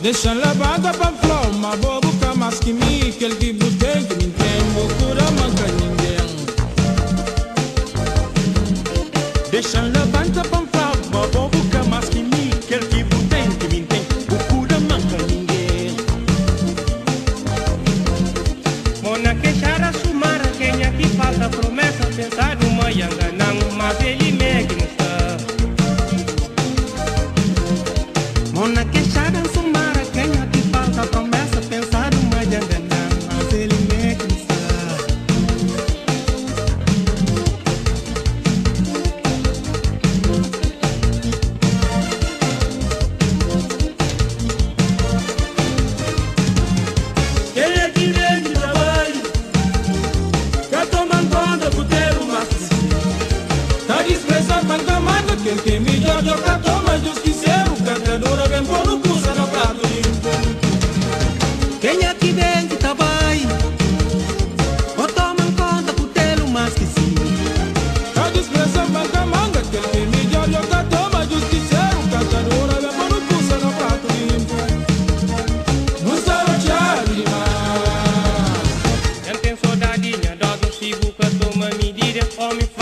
Deixa-m labanta pa N fla-u ma bo bu ka más ki mi. Kel ki bu ten ki mi N ten, bu kuda ma N ka ningen. Dexa-m labanta pa N fla-u ma bo bu ka más ki mi. Kel ki bu ten ki mi N ten, bu kuda ma N ka ningen. Mona queixada sumara kenha ki falta promessa pensado ma yanga não mas ele me que não está. Mona queixada sumara kenha ki falta promessa pensado ma yanga não mas ele me que não está. Kenha ki ben di trabalhu ka toma konta ku teru mas ki si. Ta dispreza panka mata kel ki é midjor djo ka toma justiseru ka ta dura ben ponu kusa na pratu limpu. Kenha ki ben ki ta bai o toma konta ku telu mas ki si. Ta dispreza panka manga kel ki é midjor djo ka toma justiseru ka ta dura ben ponu kusa na pratu limpu. Nu sta rotxadu dimas. Nha tem saudade nha dog si bu ka toma medida homem.